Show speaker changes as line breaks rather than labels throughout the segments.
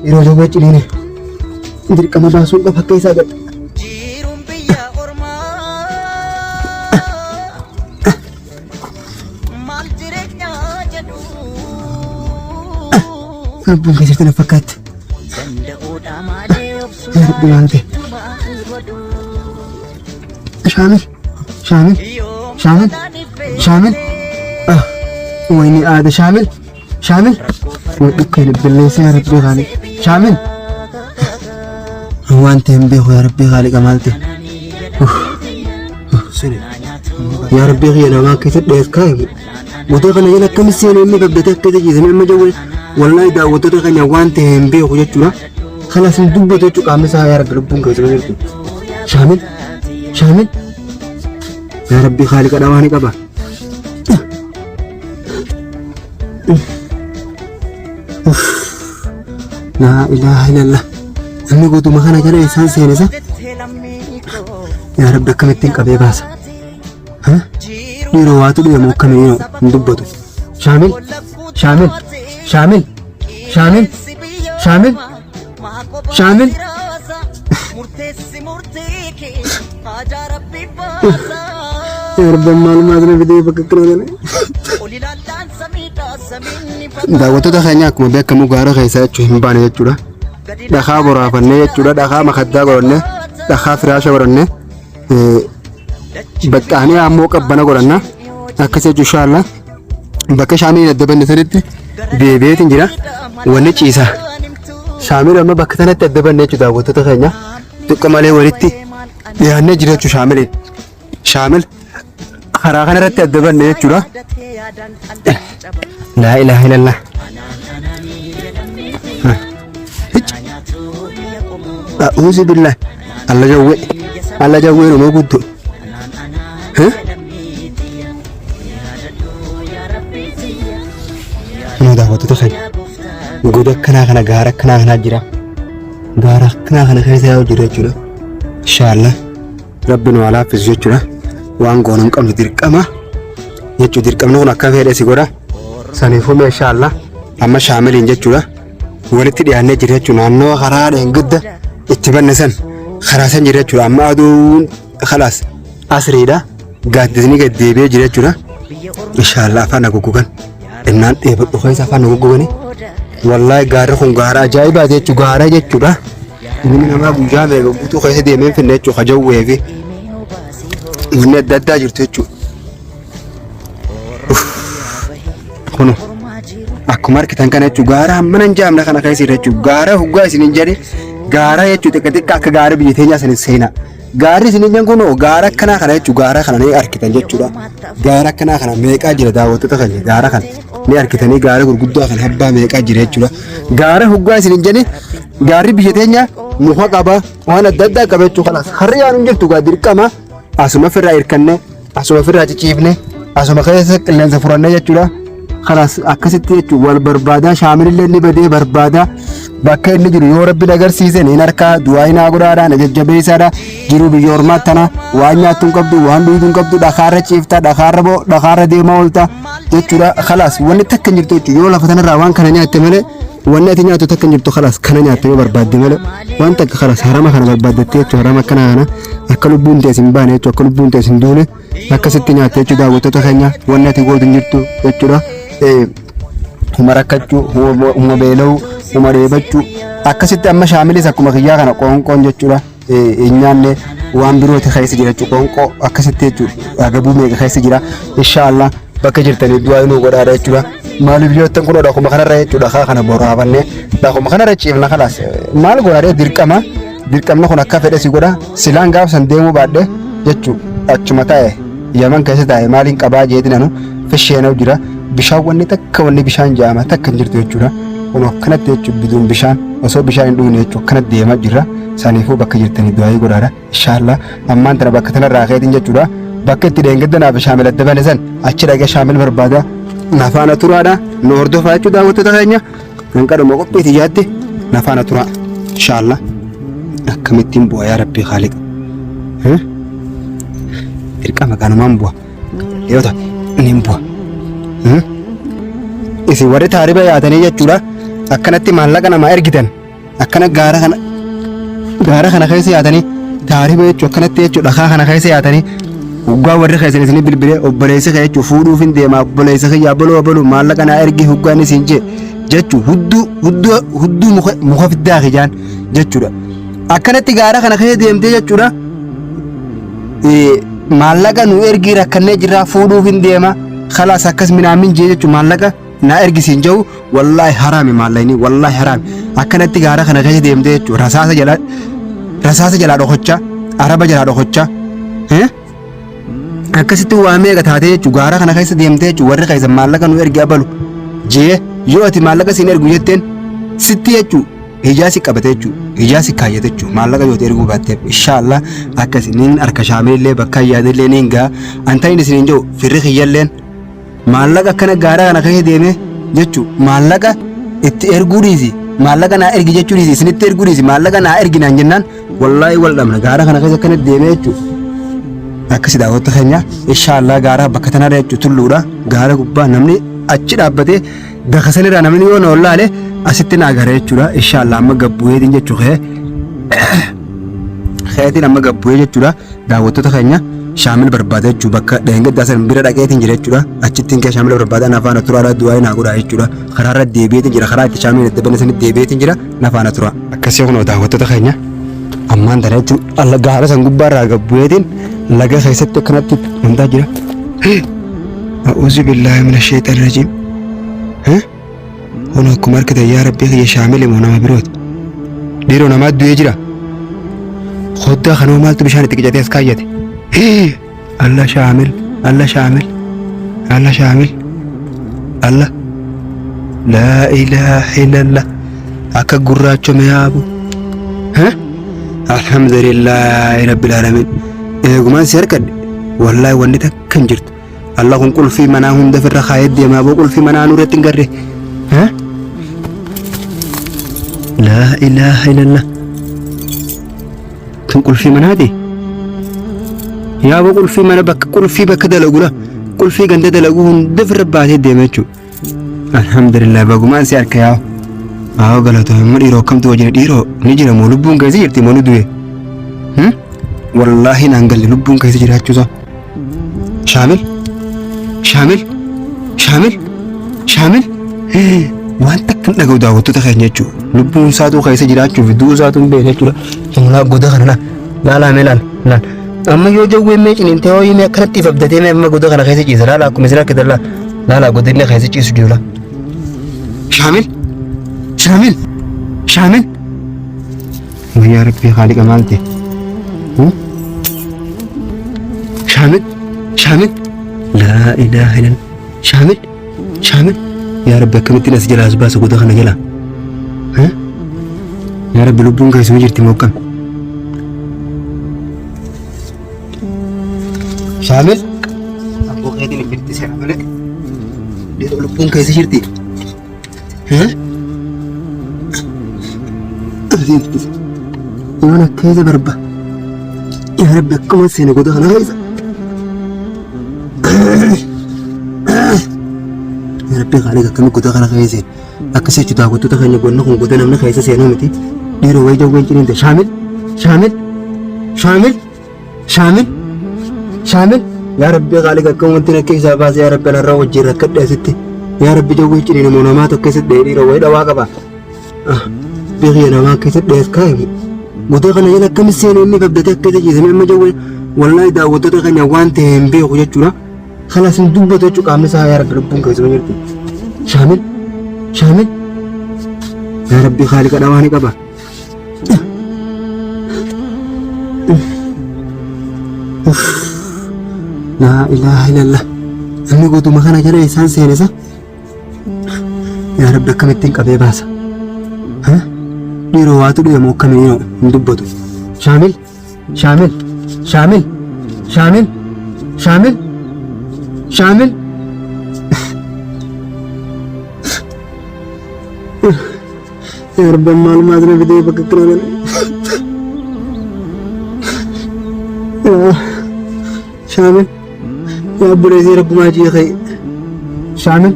Yeroo jawwee ciniine dirqama baasuun qaba akka isaa gad.
Jiruun biyya ormaa maal jireenya jedhu
Lubbuun keessatti na fakkaatti.
danda'uudha malee
Yaa Rabbi maal ta'e?
maal godhu
Shaamil Shaamil Shaamil Shaamil ah wayni aada Shaamil Shaamil way dhukkeen billeessa yaa Rabbi haali Shaamil waan ta'e hin beeku yaa Rabbi haaliqa maal ta'e
Sini.
Yaa Rabbi kiyya namaa keessa dhees kaa'e goota kana jala akkami seenee inni gabbatee akka isa ciisanii amma jawwee wallaahi daawwattoota keenya waan ta'e hin beeku jechuudha. Kanas hin dubbatu jechuudha qaamni isaa yaa Rabbi lubbuun keessa jirtu. Shaamil Shaamil yaa Rabbi haaliqa dhawaa ni qaba. Laa ilaaha illallah. Namni guutuma kana jala isaan seene isa yaa Rabbi akkamittiin qabee baasa. Dhiiroo waatu dhibe moo akkami dhiiroo hin dubbatu. Shaamil Shaamil Shaamil Shaamil Shaamil Shaamil Yaa Rabbi maalumaa sana fidee bakka akkana kana. Daawwattoota keenya akkuma beekamu gaara keessa jechuun hin baane jechuudha. Dhakaa boraafannee jechuudha. Dhakaa makaddaa godhannee, dhakaa firaasha godhannee, baxxaanee ammoo qabbana godhanna. Akkas jechuun inshaalla bakka shaamiin adda banne sanitti deebi'eetiin jira. Wanni ciisa. Shaamiin amma bakka sanatti adda banne jechuudha daawwattoota keenya. Xiqqoo malee walitti dhiyaannee jira jechuudha shaamiliin. Shaamil karaa kanarratti adda banne jechuudha. Laa ilaaha illallah. A'uuzu billah. Alla jawwee. Alla jawwee numa guddu. Nu daawwattoota keenya. Goda akkanaa kana gaara akkanaa kanaa jira. Gaara akkanaa kana keessa yaa'u jira jechuudha. Inshallah. Rabbi nu haa laaffisu jechuudha. Waan goonu hin qabnu dirqama jechuudha. Dirqamni kun akka fedhe si godha. Saniifuu mee inshallah amma shaamiliin jechuudha. Walitti dhiyaannee jira jechuudha. Naannoo karaa dheengadda itti banne san karaa san jira jechuudha. Amma aduun kalaas asriidha. Gaaddisni gad deebi'ee jira jechuudha. Inshallah afaan haguugugan. Innaan dheebadhu keessa afaan haguugugani. Wallaahi gaarri kun gaara ajaa'ibaati jechuudha. Gaara jechuudha. Ilmi namaa guyyaa meeqa guutuu keessa deemee hin finne jechuudha. Kajawwee fi wanni adda addaa jirtu jechuudha. Kun akkuma argitan kana jechuudha. Gaara hammana hin jaamne kana keessa jira jechuudha. Gaara hoggaa isin hin jedhe gaara jechuudha xiqqa xiqqa akka gaara biyya teenyaa san hin seenaa. Gaarri isin hin kun gaara akkanaa kana jechuudha. Gaara kana ni argitan jechuudha. Gaara akkanaa kana meeqaa jira daawwattoota keenya gaara kana ni argitanii gaara gurguddaa kana abbaa meeqaa jira jechuudha. Gaara hoggaa isin hin jedhe gaarri biyya teenya muka qaba waan adda addaa qaba jechuudha. Kanaas harri yaanu hin jirtu gaa dirqama asuma ofirraa hirkanne asuma ofirraa ciciifne asuma keessa qilleensa furanne jechuudha. Kanaas akkasitti jechuudha wal barbaadaa shaamilillee ni badee barbaadaa bakka inni jiru yoo rabbi agarsiise ni harkaa du'aa hin godhaadha na jajjabeessaadha jiru biyya ormaa tana waan nyaattu hin qabdu waan dhugdu hin qabdu dhakaarra ciifta dhakaarra boo dhakaarra deemaa oolta jechuudha. Kalaas wanni takka hin jirtu jechuudha yoo lafa tanarraa waan kana nyaatte malee wanni ati nyaattu takka hin jirtu kalaas kana nyaatte yoo barbaadde malee waan takka kalaas harama kana barbaaddattee jechuudha harama akkana kana akka lubbuun tees hin baane jechuudha akka lubbuun tees hin duune akkasitti nyaatte jechuudha daawwattoota keenya wanni ati gootu hin jirtu jechuudha. Huma rakkachuu, huma beela'uu, huma dheebachuu akkasitti amma shaamilis akkuma kiyyaa kana qoonqoon jechuudha. Hin nyaanne waan birooti keessa jira jechuudha qoonqoo akkasitti jechuudha agabuu meeqa keessa jira inshaallah bakka jirtanii du'aa inuu godhaadha jechuudha. Maaliif yoo ta'an kun dhakuma kanarra jechuudha kaa kana boraafannee dhakuma kanarra ciifna kalaas maal godhaadhe dirqama dirqamni kun akka fedhe si godha silaan gaaf san deemuu baadhe jechuudha achuma taa'e yaman keessa taa'e maaliin qabaa jeetin anu fisheenau jira bishaan wanni takka wanni bishaan jaama takka hin jirtu jechuudha kun akkanatti jechuudha biduun bishaan osoo bishaan hin dhugne jechuudha akkanatti deemaa jirra saniifuu bakka jirtanii du'aayii godhaadha inshallah ammaan tana bakka tanarraa keetiin jechuudha bakka itti dheengadda naaf shaamil adda bane san achi dhaqee shaamil barbaada nafaana turaadha nu hordofaa jechuu daawwattoota keenya hanqadhuma qophiiti yaadde nafaana turaa inshallah akkamittiin bu'a yaa rabbii khaaliqa dirqama kanumaan bu'a yoo ta'u nin bu'a isin warri taariba yaatanii jechuudha akkanatti maallaqa namaa ergitan. Akkana gaara kana gaara kana keessa yaatanii taariba jechuun akkanatti jechuun dhakaa kana keessa yaatanii hoggaa warri keessan isinii bilbilee obboleessi kee jechuun fuudhuuf hin deema obboleessi kiyya abaluu abaluu maallaqa naa ergi hoggaa inni siin jee jechuun hudduu hudduu hudduu muka muka fiddaa kijaan jechuudha. Akkanatti gaara kana keessa deemtee jechuudha. Maallaqa nu ergii rakkannee jirraa fuudhuuf hin deema kalaas akkas minaamin jee jechuun maallaqa naa ergi siin jedhu wallaahi haraami maallaqni wallaahi haraami akkanatti gaara kana keessa deemtee jechuudha rasaasa jala rasaasa jalaa dhokochaa araba jalaa dhokochaa akkasitti waa meeqa taatee jechuudha gaara kana keessa deemtee jechuudha warri keessa maallaqa nu ergi abalu jee yoo ati maallaqa siin ergu jetteen sitti jechuudha hijaa si qabate jechuudha hijaa si kaayyate jechuudha maallaqa yoo erguu baatteef inshaallah akkasi niin harka shaamillee bakka yaadillee niin gaa antaniin isiniin jedhu firri kiyyalleen Maallaqa akkana gaara kana keessa deemee jechu maallaqa itti erguu dhiisi maallaqa naa ergi jechuu dhiisi isinitti erguu dhiisi maallaqa naa ergi naan jennaan wallaahi wal dhabna gaara kana keessa akkana deemee jechu akkasi daawwatta keenya inshaallah gaara bakka tanarra jechu tulluudha gaara gubbaa namni achi dhaabbatee bakka sanirraa namni yoo na wallaale asitti na agara jechuudha inshaallah amma gabbu'eetiin jechu kee keetiin amma gabbu'ee jechuudha Daawwattoota keenya Shaamil barbaada jechuun bakka dheengaddaa san bira dhaqeetiin jira jechuudha. Achittiin kee Shaamil barbaada na faana turaadha du'aa naa godhaa jechuudha. Karaa irra deebi'eetiin jira karaa itti Shaamil itti bane sanitti deebi'eetiin jira na faana tura. Akkasii kunoo daawwattoota keenya ammaan tana jechuun alla gaara san gubbaa irraa gad bu'eetiin laga keessatti akkanatti wantaa jira. A'uuzu billaahi mina sheexan rajiim. Kun akkuma argitan yaa rabbii kiyya shaamili moo nama birooti. Dhiiroo namaa du'ee jira. Koddaa kanoo maaltu bishaan itti qicatee as kaayyate. Alla shaamil, alla shaamil, alla shaamil, alla. Laa ilaaha illallah. Akka gurraachome yaabu. Alhamdulillaahi rabbil alamin. Eegumaan si harkadhe. Wallaahi wanni takka hin jirtu. Allah kun qulfii manaa hunda firra kaayee deemaa boo qulfii manaa nurratti hin garre. Laa ilaaha illallah. Tun qulfii manaati? Yaa boo qulfii mana bakka qulfii bakka dalagu la qulfii ganda dalagu hunda firra baatee deema jechuudha. Alhamdulillah bagumaan si harka yaa. Haa galatoomi amma dhiiroo akkamtu wajjin dhiiroo ni jira moo lubbuun keessa jirti moo ni du'e? Wallaahi naan galle lubbuun keessa jiraachuusaa. Shaamil Shaamil Shaamil Shaamil waan takka hin dhaga'u daawwattoota keenya jechuudha. Lubbuun isaatuu keessa jiraachuu fi du'uu isaatuu hin beekne jechuudha. Mulaa goda kana laa laalaa mee laal laal. Amma yoo jawween mee ciniintee hooyii mee akkanatti if abdatee mee amma goda kana keessa ciisa laala akkuma isin argitan laal laalaa goda inni keessa ciisu jiru laa. Shaamil Shaamil Shaamil Wayyaa Rabbii Haaliqa maal ta'e? Shaamil Shaamil laa ilaaha illallah Shaamil Shaamil yaa Rabbi akkamittiin as jalaa as baasa goda kana jalaa? Yaa Rabbi lubbuun keessuma jirti moo akkam? Shaamil abboo keetiin ifirti seena malee lubbuun keessa jirti. Yoon akka keessa barba. Yaa Rabbi akkuma seene goda kana keessa. Yaa Rabbi khaalii akkami goda kana keessa seene. Akka seechu daawwattoota keenya gonna kun goda namni keessa seenuu miti. Dhiiroo wayii jawween ciniinte. Shaamil! Shaamil! Shaamil! Shaamil Shaamil yaa rabbi qaaliq akka wanti na keessaa baase yaa rabbi anarraa wajjin rakkadhe asitti yaa rabbi jawwee ciniin immoo namaa tokko keessatti dhahee dhiira wayii dhawaa qaba. Biyya namaa keessatti dhahees kaa'imu. Goda kana jala akkami seene inni abdatee akka isa ciisame amma jawwee wallaahi daawwattoota keenya waan ta'e hin beeku jechuudha. Kanas hin dubbatu jechuudha qaamni isaa yaa rabbi lubbuun keessuma jirti. Shaamil Shaamil yaa rabbi qaaliqa dhawaa ni qaba. Laa ilaaha illallah. Inni guutuma kana jala isaan seene sa? Yaa Rabbi akkamittiin qabee baasa? Dhiiroo waatu dhibe moo akkamii dhiiroo hin dubbatu. Shaamil! Shaamil! Shaamil! Shaamil! Shaamil! Shaamil! Yaa Rabbi maalumaas na fidee bakka kana kana. Yaa Shaamil yaa obboleessii Rabbumaa jee ka'e. Shaamil.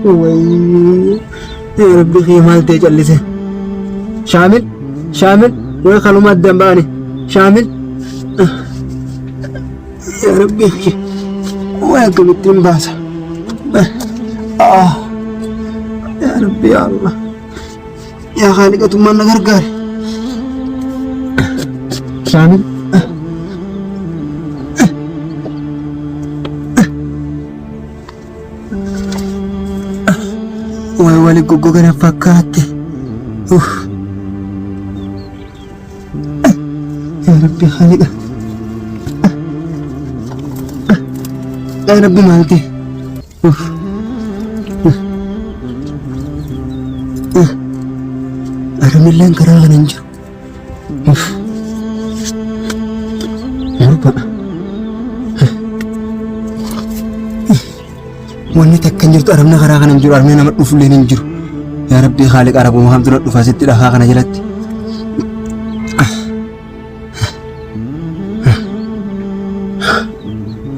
Wayii yaa rabbi kiyya maal ta'e callise. Shaamil Shaamil way kanuma addaan ba'ani. Shaamil yaa rabbi kiyya way akkamittiin baasa. Ah yaa rabbi yaa Allah yaa Khaaliqatummaan na gargaari. Shaamil Way wali goggogana fakkaatte. Uff. Yaa Rabbi Khaaliqa. Yaa Rabbi maal ta'e? Uff. Aramilleen karaa kana hin jiru. Uff. Gurbaa. Wanni takka hin jirtu arabni karaa kana hin jiru arabni nama dhufullee hin jiru. Yaa Rabbii Khaaliq arabuma hamtu na dhufa sitti dhakaa kana jalatti.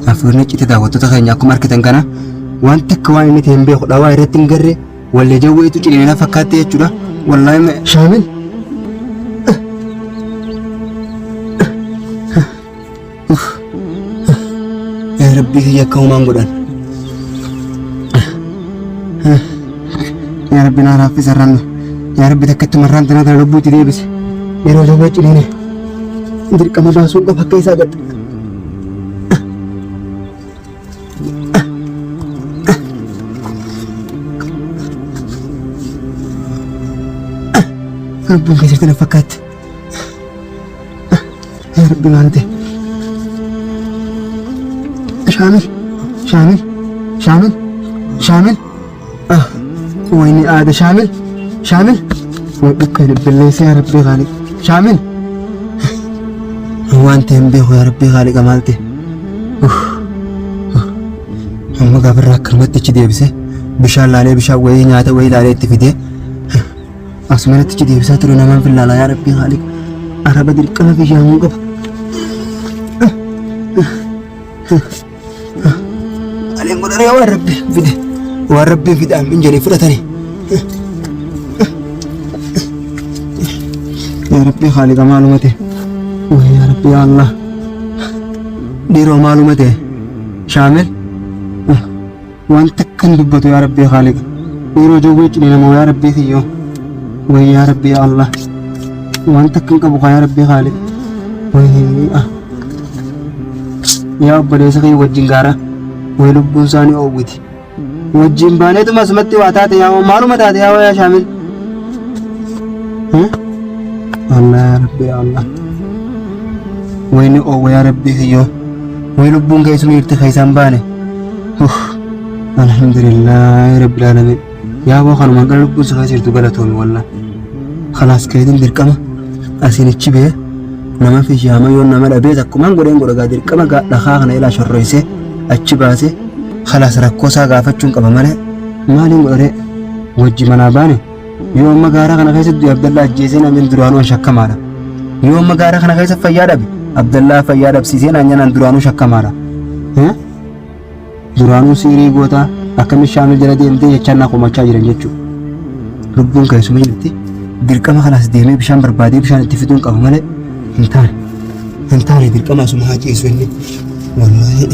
Hafuurri cite daawwattoota keenya akkuma argitan kana waan takka waan inni ta'e hin beeku dhawaa irratti hin garre Wallee jawweetu ciniinaa fakkaatte jechuudha. Wallaahi me Shaamil. Yaa Rabbii kiyya akka humaan godhan. Yaa Rabbi naa laaffisa irraan. Yaa Rabbi takka ittuma irraan tanaa tana lubbuutti deebise. Yeroo jawwee ciniine dirqama baasuun qaba akka isaa gadha. Lubbuun keessatti na fakkaatti. Yaa Rabbi maal ta'e? Shaamil, Shaamil, Shaamil, Shaamil. Ah, wayni aada Shaamil, Shaamil. Way dhukkee billeessa yaa Rabbi qaali. Shaamil. Waan ta'e hin beeku yaa Rabbi qaali maal ta'e? Amma gaafarraa akkanumatti achi deebisee bishaan laalee bishaan wayii nyaata wayii laalee itti fidee asumanatti achi deebisaa ture namaan fillaalaa yaa rabbii haaliq araba dirqama fi yaamuu qaba. Aleen godharee waan rabbi fide waan rabbiin fide amin jedhee fudhatanii. Yaa rabbii haaliqa maaluma ta'e yaa rabbii yaa Allah. Dhiiroo maaluma ta'e Shaamil waan takka hin dubbatu yaa Rabbii Khaaliqa dhiiroo jawwee ciniinamoo yaa Rabbii kiyyoo way yaa Rabbii yaa Allah waan takka hin qabu kaa yaa Rabbii Khaaliqa way ah yaa obboleessa kiyya wajjin gaara way lubbuun isaanii oowwiti Wajjin baaneetuma asumatti waa taate yaa maaluma taate yaa yaa Shaamil. Allah yaa Rabbi yaa Allah. Wayni oowwa yaa Rabbi kiyyoo. Way lubbuun keessuma jirti keessaan baane. Alhamdulillah Rabbil Alamin. Yaa boo kanumaan gara lubbuun si keessa jirtu galatoomi wallah. Kalaas keetiin dirqama asiin ichi bee nama fi yaama yoo nama dhabee takkumaan godheen godha gaa dirqama gaa dhakaa kana ilaa shorroysee achi baasee Kalaas rakkoo isaa gaafachuun qaba malee maaliin godharee wajji manaa baane yoo amma gaara kana keessa du'e Abdallaa ajjeesee naan jedhan duraanuu an shakkamaadha. Yoo amma gaara kana keessa fayyaa dhabe Abdallaa fayyaa dhabsiisee naan jedhan duraanuu shakkamaadha. Duraanuu siirii gootaa akkamitti shaamil jala deemtee jechaan na komachaa jiran jechuudha. Lubbuun keessuma jirti dirqama kalaas deemee bishaan barbaadee bishaan itti fiduun qaba malee hin taane. Hin taane dirqama asuma haa ciisu inni. Wallaahi.